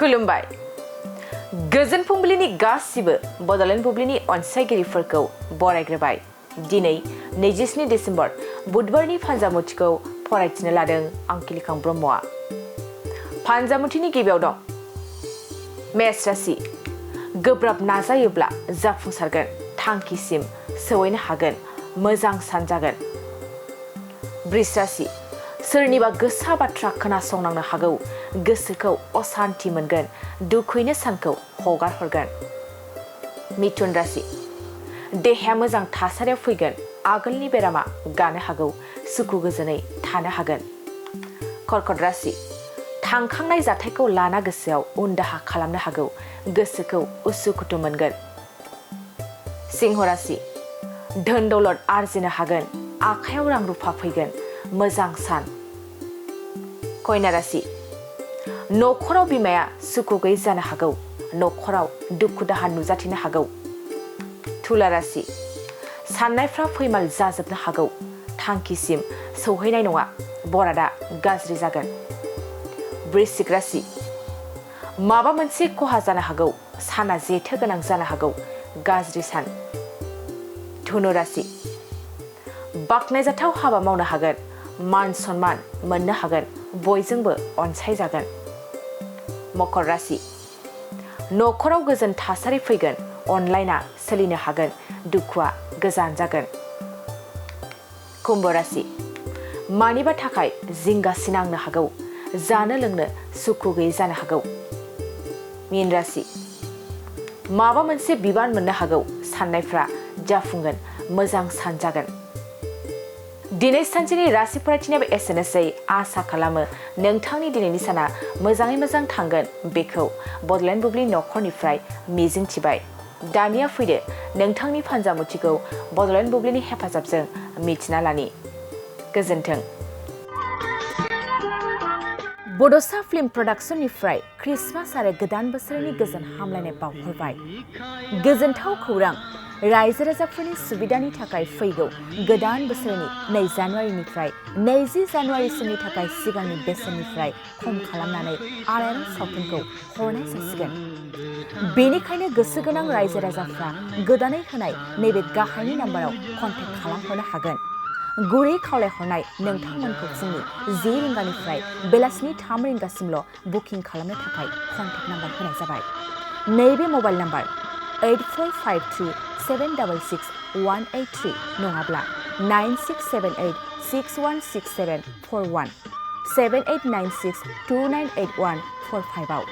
खुलुमबाय गोजोन फुंबिलिनि गासिबो बड'लेण्ड बुब्लिनि अनसायगिरिफोरखौ बरायग्रोबाय दिनै 27 डिसेम्बर बुधबारनि फानजामुथिखौ फरायथिनो लादों आं किलिखां ब्रह्मआ फानजामुथिनि गिबियाव दं मेष राशि गोब्राब नाजायोब्ला जाफुंसारगोन थांखिसिम सौहैनो हागोन मोजां सानजागोन वृष राशि सोरनिबा गोसा बाथ्रा खोनासंनांनो हागौ गोसोखौ असान्ति मोनगोन दुखुयैनो सानखौ हगार हरगोन मिथुन राशि देहाया मोजां थासारियाव फैगोन आगोलनि बेरामा गानो हागौ सुखु गोजोनै थानो हागोन कर्कट राशि थांखांनाय जाथायखौ लाना गोसोआव उनदाहा खालामनो हागौ गोसोखौ उसुखुथु मोनगोन सिंह राशि धोन दौलत आरजिनो हागोन आखायाव रां रुफा फैगोन मोजां सान कन्या राशि नखराव बिमाया सुखु गैयै जानो हागौ नखराव दुखु दाहा नुजाथिनो हागौ तुला राशि साननायफ्रा फैमाल जाजोबनो हागौ थांखिसिम सौहैनाय नङा बरादा गाज्रि जागोन वृश्चिक राशि माबा मोनसे खहा जानो हागौ साना जेथो गोनां जानो हागौ गाज्रि सान धनु राशि बाख्नायजाथाव हाबा मावनो हागोन मान सन्मान मोननो हागोन बयजोंबो अनसायजागोन मकर राशि नखराव गोजोन थासारि फैगोन अनलायना सोलिनो हागोन दुखुआ गोजान जागोन कुम्भ राशि मानिबा थाखाय जिंगासिनांनो हागौ जानो लोंनो सुखु गैयै जानो हागौ मीन राशि माबा मोनसे बिबान मोननो हागौ साननायफ्रा जाफुंगोन मोजां सान जागोन दिनै सानसेनि राशि फरायथिनायाबो एसेनोसै आसा खालामो नोंथांनि दिनैनि साना मोजाङै मोजां थांगोन बेखौ बड'लेण्ड बुब्लि नखरनिफ्राय मिजिंथिबाय दानिया फैदो नोंथांनि फानजामुथिखौ बड'लेण्ड बुब्लिनि हेफाजाबजों मिथिना लानि गोजोन्थों बड'सा फिल्म प्रडाक्शननिफ्राय क्रिसमास आरो गोदान बोसोरनि गोजोन हामलायनाय बावहरबाय गोजोनथाव खौरां रायजो राजाफोरनि सुबिदानि थाखाय फैगौ गोदान बोसोरनि 2 जानुवारिनिफ्राय 20 जानुवारिसिमनि थाखाय सिगांनि बेसेननिफ्राय खम खालामनानै आलायारन सावथुनखौ हरनाय जासिगोन बेनिखायनो गोसो गोनां रायजो राजाफ्रा गोदानै होनाय नैबे गाहायनि नाम्बाराव कन्टेक्ट खालामहरनो हागोन गुरै खावलायहरनाय नोंथांमोनखौ फुंनि 10 रिंगानिफ्राय बेलासिनि 3 रिंगासिमल' बुकिं खालामनो थाखाय कन्टेक्ट नाम्बार होनाय जाबाय नैबे मबाइल नाम्बार 8453766183 नङाब्ला 9678616741 7896298145 आव